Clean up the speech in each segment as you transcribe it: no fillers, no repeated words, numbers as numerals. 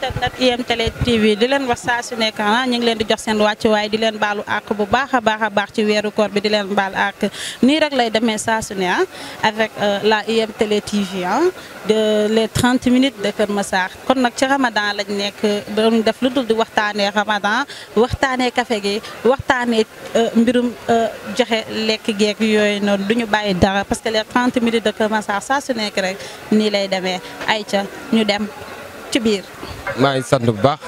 internet IM Télé TV di leen wax saa su nekk ñu ngi leen di jox seen wàccuwaay di leen baalu àq bu baax a baax ci weeru koor bi di leen baal àq nii rek lay demee saa su ne avec la IM Télé TV de les 30 minutes de Kër Massar kon nag ci Ramadan lañ nekk doon def lu dul di waxtaanee Ramadan waxtaanee café gi waxtaanee mbirum joxe lekk geek yooyu noonu du ñu bàyyi dara parce que les 30 minutes de Kër Massar saa su nekk rek nii lay demee ayca ñu dem ci biir. maa ngi sant bu baax.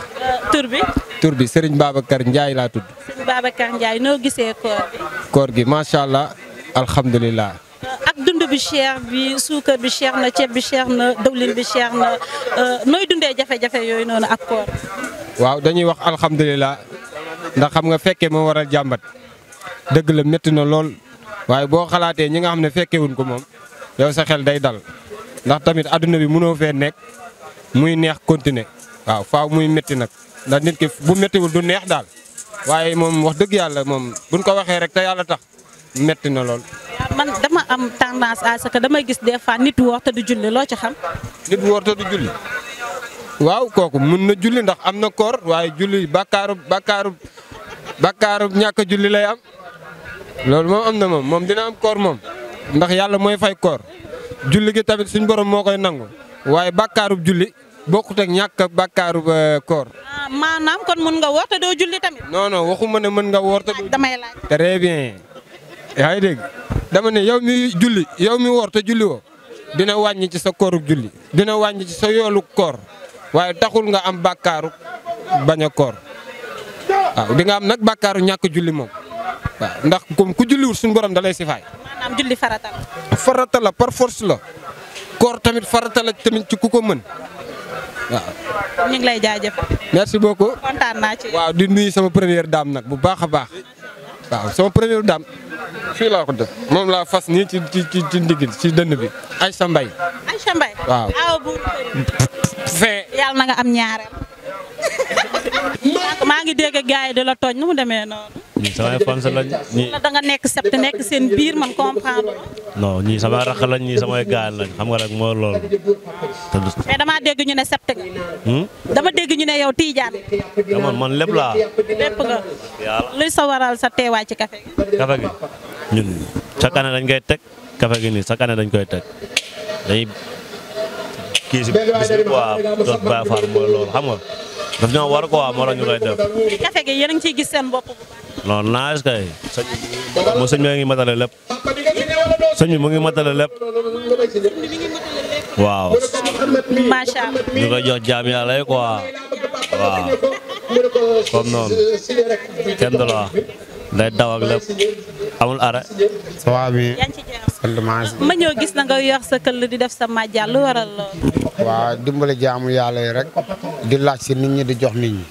tur bi Serigne Babacar Ndiaye laa tudd. Serigne Babacar Ndiaye noo gisee koor bi. koor gi macha allah alhamdulilah. ak dund bi cher bi suukar bi cher na ceeb bi cher na dawlin bi cher na nooy dundee jafe-jafe yooyu noonu ak koor. waaw dañuy wax alhamdulilah ndax xam nga fekkee moo waral jàmbat dëgg la métti na lool waaye boo xalaatee ñi nga xam ne fekkewuñ ko moom yow sa xel day dal ndax tamit adduna bi mënoo fee nekk muy neex continuer waaw faaw muy métti nag ndax nit ki bu méttiwul du neex daal waaye moom wax dëgg yàlla moom buñ ko waxee rek te yàlla tax métti na lool. man dama am tendance à ce que damay gis des fois nit woor te du julli loo ci xam. nit woor te du julli waaw kooku mun na julli ndax am na koor waaye julli bakkaaru ñàkk a julli lay am loolu moom am na moom dina am koor moom ndax yàlla mooy fay koor julli gi tamit suñ borom moo koy nangu waaye bakkaarub julli bokkut ak ñàkk bakkaarub koor. maanaam kon mun nga woor te doo julli tamit. non waxuma ne mën nga woor te doo. damay laaj. très bien yaa ngi dégg dama ne yow mi julli yow mi woor te julli woo dina wàññi ci sa koorub julli dina wàññi ci sa yoolu koor waaye taxul nga am bakkaaru bañ a koor waaw di nga am nag bakkaaru ñàkk julli moom waaw ndax comme ku julliwul suñu borom da lay sifaay. maanaam julli farata la. farata la par force la koor tamit farata la tamit ci ku ko mën waaw. ñu ngi lay jaajëfal. merci beaucoup. kontaan naa ci. waaw di nuyu sama première dame nag bu baax a baax waaw sama première dame fii laa ko def moom laa fas nii ci ndigil ci dënn bi Aïcha Mbaye. Aïcha Mbaye. waaw aw bu yàlla na nga am ñaareel. maa ngi dégg gars yi di la tooñ nu mu demee noonu. ñii samay fans lañ ñii. da nga nekk sept nekk seen biir man comprendre. non ñii samay rakk lañ ñii samay gaay lañ xam nga rek moo loolu. mais damaa dégg ñu ne sept nga. dama dégg ñu ne yow Tidiane. man lépp laa. lépp nga. yàlla luy sa waral sa teewaay ci café gi. café gi ñun chaque année dañ koy teg café gi nii chaque année dañ koy teg dañuy kii si bis bi quoi doot Baye Fall mooy loolu xam nga daf ñoo war quoi moo tax ñu koy def. café gi yéen a ngi ciy gis seen bopp. non naaj kay sëñ bi ngi matale lépp sëñ bi mu ngi matale lépp waaw. macha allah. ñu koy jox jaam yàlla yi quoi waaw comme noonu kenn du la day daw ak lépp amul arrêt. ça va bien. yaa ngi ci jàmm. ma ñëw gis na nga yor sa këll di def sa màjjal lu waral loolu. waaw dimbale jaamu yàlla yi rek di laaj si nit ñi di jox nit ñi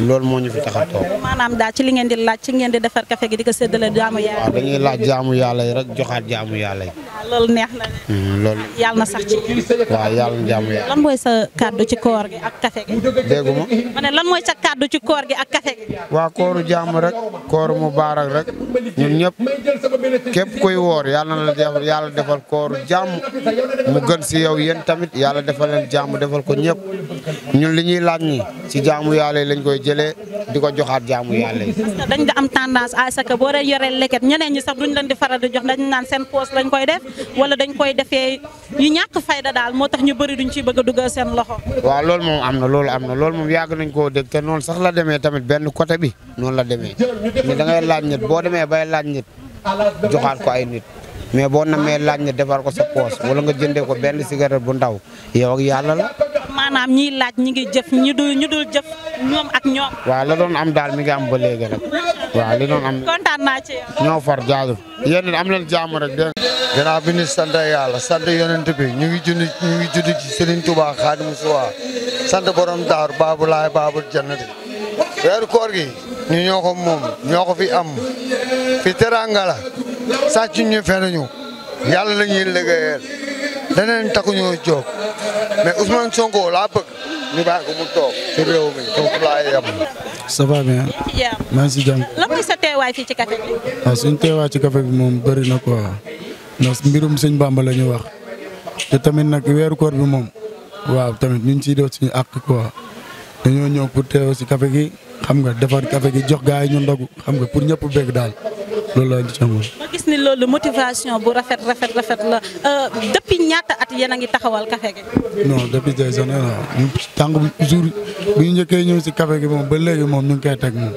loolu moo ñu fi tax a toog. maanaam daal ci li ngeen di laaj ci ngeen di defar café gi di ko séddale jaamu yàlla. waaw dañuy laaj jaamu yàlla yi rek joxaat jaamu yàlla yi. waaw loolu neex na de. loolu. yàlla na sax ci. waaw yàlla na jaamu yàlla. lan mooy sa kàddu ci koor gi ak café gi. déggu ma. ma ne lan mooy sa kàddu ci koor gi ak café gi. waa kooru jaamu rek kooru mu baarak rek ñun ñëpp képp kuy woor yàlla na la yàlla defal kooru jàmm mu gën si yow yéen tamit yàlla defal leen jàmm defal ko ñëpp ñun li ñuy laaj ñi si jaamu yàlla yi lañ koy jëlee di ko joxaat jaamu yàlla yi. parce que dañ da am tendance à ce que boo dee yoree leket ñeneen ñi sax duñ leen di faral di jox dañ naan seen poos lañ koy def wala dañ koy defee yu ñàkk fayda daal moo tax ñu bëri duñ ciy bëgg a dugal seen loxo. waaw loolu moom am na loolu moom yàgg nañ koo dégg te noonu sax la demee tamit benn côté bi noonu la demee mais da ngay laaj nit boo demee bay laaj nit joxaat ko ay nit mais boo namee laaj nit defar ko sa poos wala nga jëndee ko benn cigarette bu ndaw yow ak yàlla la. maanaam ñiy laaj ñi ngi jëf ñu dul jëf ñoom ak ñoom. waaw la doon am daal mi ngi am ba léegi rek waaw li doon am. kontaan naa ci yow. ñoo far jaajëf yéen am leen jàmm rek dégg nga. gannaaw bi ñu sant yàlla sant yonent bi ñu ngi judd ci Serigne Touba Xaadimu Rasuul sant borom daaru baabu laay baabul jannati weeru koor gi ñu ñoo ko moom ñoo ko fi am fi teranga la sàcc ñu fenuñu yàlla la ñuy liggéeyal leneen takuñoo jóg mais Ousmane Sonko laa bëgg ñu bàyyi ko mu toog ci réew mi foofu laa yem. ça va bien. maa ngi si jàmm. lan mooy sa teewaay fii ci café bi. waaw suñu teewaay ci café bi moom bëri na quoi ndax mbirum sëñ Bamba la ñu wax te tamit nag weeru koor bi moom waaw tamit ñu ngi ciy def suñu àq quoi dañoo ñëw pour teew si café gi xam nga defar café gi jox gars yi ñu ndogu xam nga pour ñëpp bégg daal loolu la ci amoon. ma gis ni loolu motivation bu rafet la depuis ñaata at yéen a ngi taxawal café gi. non depuis des années ñu tàng jour bu ñu njëkkee ñëw si café gi moom ba léegi moom ñu ngi koy teg moom.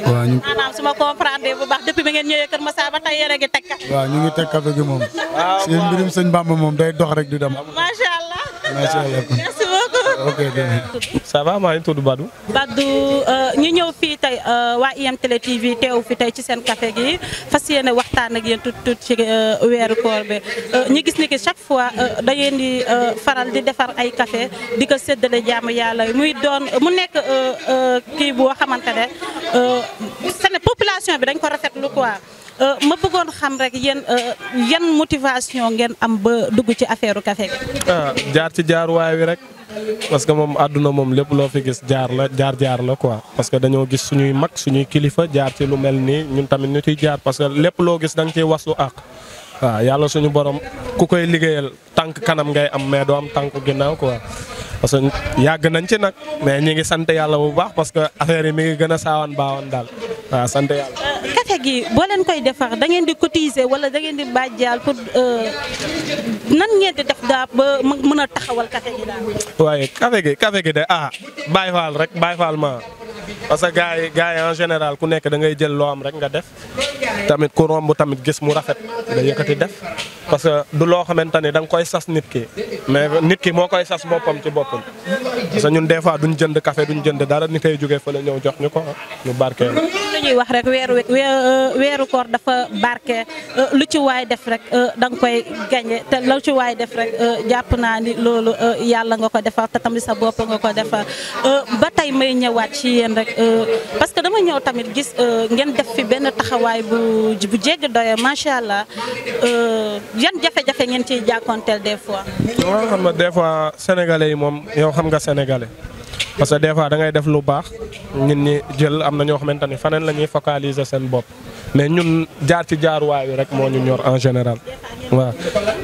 waaw ñu. maanaam su ma comprendre bu baax depuis bi ngeen ñëwee Kër Massar ba tey yéen a ngi teg café. waaw ñu ngi teg café gi moom. si mbirum sëñ Bamba moom day dox rek di dem. macha allah. macha allah. merci beaucoup. ok. ça va maa ngi tudd Badou. Badou ñu ñëw fii tey waa IM Télé TV teew fi tey ci seen café gi fas yéene waxtaan ak yéen tuut ci weeru koor bi ñu gis ni que chaque fois da ngeen di faral di defar ay café di ko séddale jaamu yàlla muy doon mu nekk kii boo xamante ne seen population bi dañ ko rafetlu quoi ma bëggoon xam rek yéen yan motivation ngeen am ba dugg ci affaire café gi. jaar ci jaaruwaay wi rek. parce que moom àdduna moom lépp loo fi gis jaar la quoi parce que dañoo gis suñuy mag suñuy kilifa jaar ci lu mel nii ñun tamit ñu ciy jaar parce que lépp loo gis da nga ciy waslu àq waaw yàlla suñu borom ku koy liggéeyal tànk kanam ngay am mais doo am tànk ginnaaw quoi parce que yàgg nañ ci nag mais ñi ngi sant yàlla bu baax parce que affaire yi mi ngi gën a saawan baawan daal waaw sant yàlla. café gi boo leen koy defar da ngeen di cotiser wala da ngeen di bàjjaal pour nan ngeen di def daa ba mën a taxawal café gi daal. waaye café gi de Baye Fall rek Baye Fall ma parce que gars yi en général ku nekk da ngay jël loo am rek nga def tamit ku romb tamit gis mu rafet nga yëkkati def parce que du loo xamante ni da nga koy sas nit ki mais nit ki moo koy sas boppam ci boppam parce que ñun des fois duñ jënd café duñ jënd dara ni koy jógee fa la ñëw jox ñu ko ñu barkeel. lu ñuy wax rek weeru koor dafa barke lu ci waay def rek da nga koy gañe te lu ci waay def rek jàpp naa ni loolu yàlla nga ko defar te tamit sa bopp nga ko defar ba tey may ñëwaat ci yéen rek parce que dama ñëw tamit gis ngeen def fi benn taxawaay bu jéggi doye macha allah yan jafe-jafe ngeen ciy jàkkoonteel des fois. waaw xam nga des fois sénégalais yi moom yow xam nga sénégalais parce que des fois da ngay def lu baax nit ñi jël am na ñoo xamante ni faneen la ñuy focaliser seen bopp mais ñun jaar ci jaaruwaay wi rek moo ñu ñor en général. waaw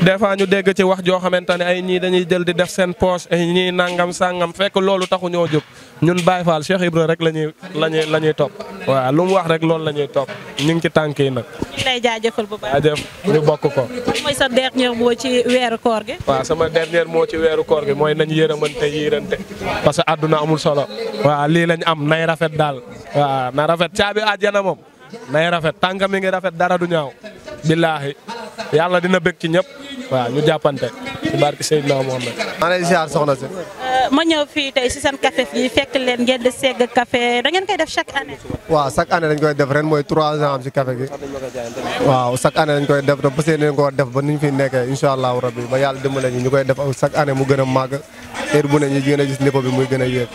des fois ñu dégg ci wax joo xamante ne ay ñii dañuy jël di def seen poche ay ñii nangam sangam fekk loolu taxu ñoo jóg ñun Baye Fall Cheikh Ibra rek la ñuy topp waaw lu mu wax rek loolu la ñuy topp ñu ngi ci tànk yi nag. ñu lay jaajëfal bu baax. jaajëf ñu bokk ko. mooy sa dernier mot ci weeru koor gi. waaw sama dernier mot ci weeru koor gi mooy nañ yërëmante yiirante parce que àdduna amul solo waaw lii lañ am nay rafet daal waaw na rafet caabi àjjana moom nay rafet tànk mi ngi rafet dara du ñaaw billaahi yàlla dina bëgg ci ñëpp waaw ñu jàppante ci barke Seydina Mohamed. maa lay ziar soxna si. ma ñëw fii tey si seen café fii fekk leen ngeen di segg café da ngeen koy def chaque année. waaw chaque année dañ koy def ren mooy 3 ans am si café gi waaw chaque année dañ koy def te parce que dañ ko def ba ni ñu fi nekkee incha allahu rabbi ba yàlla dimbale ñu koy def chaque année mu gën a màgg heure bu ne ñu gën a gis niveau bi muy gën a yéeg.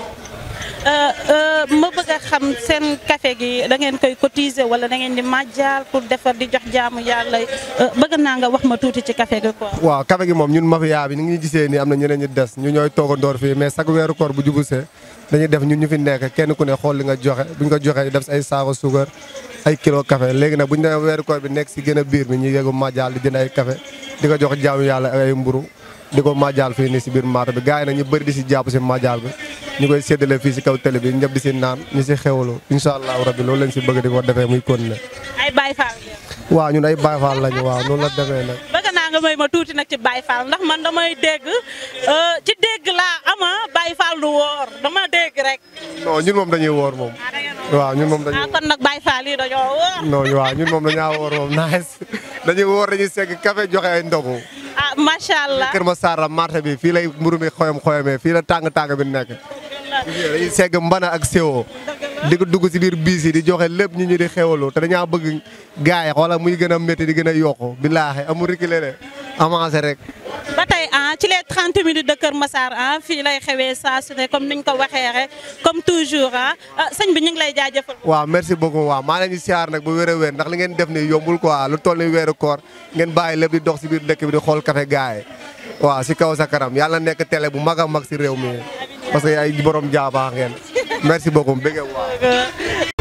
ma bëgg a xam seen café gi da ngeen koy cotiser wala da ngeen di màjjaal pour defar di jox jaamu yàlla bëgg naa nga wax ma tuuti ci café gi quoi. waaw café gi moom ñun mafia bi ni ngi gisee nii am na ñeneen ñu des ñu ñooy toogandoor fii mais chaque weeru koor bu jubusee dañuy def ñun ñu fi nekk kenn ku ne xool li nga joxe buñ ko joxee def si ay saako suukar ay kilo café léegi nag buñ demee weeru koor bi nekk si gën a biir bi ñu yeggu màjjaal di jënd ay café di ko jox jaamu yàlla ak ay mburu di ko màjjaal fii nii si biir maata bi gars yi nag ñu bëri di si jàpp si màjjaal bi ñu koy séddale fii si kaw télé bi ñëpp di si naan ñu si xewlu incha allahu rabbi loolu lañ si bëgg di ko defee muy continuer. ay Baye Fall. waaw ñun ay Baye Fall lañu waaw noonu la demee nag. bëgg naa nga may ma tuuti nag ci Baye Fall ndax man damay dégg ci dégg laa ama Baye Fall du woor dama dégg rek. non ñun moom dañuy woor moom. waaw ñun moom dañuy kon nag Baye Fall yi dañoo woor. non waaw ñun moom dañaa woor moom nice dañuy woor dañuy segg café joxe ay ndogu. macha allah Kër Massar la marché bi fii lay mburu mi xoyamee fii la tàng bi nekk. dañuy segg mbana ak sewo di ko dugg si biir biis yi di joxe lépp ñu di xewalu te dañaa bëgg gaay yi xoola muy gën a métti di gën a yokku billaahi amul reculer de avancé rek. ba tey ci les 30 minutes de Kër Massar fii lay xewee saa su ne comme niñ ko waxee rek comme toujours sëñ bi ñu ngi lay jaajëfal. waaw merci beaucoup waaw maa leen di siyaar nag bu wér a wér ndax li ngeen def ni yombul quoi lu toll ni weeru koor ngeen bàyyi lépp di dox si biir dëkk bi di xool café gaay yi waaw si kaw sa kanam yàlla nekk télé bu mag a mag si réew mi parce que ay borom jaabaax ngeen merci beaucoup bëgg waaw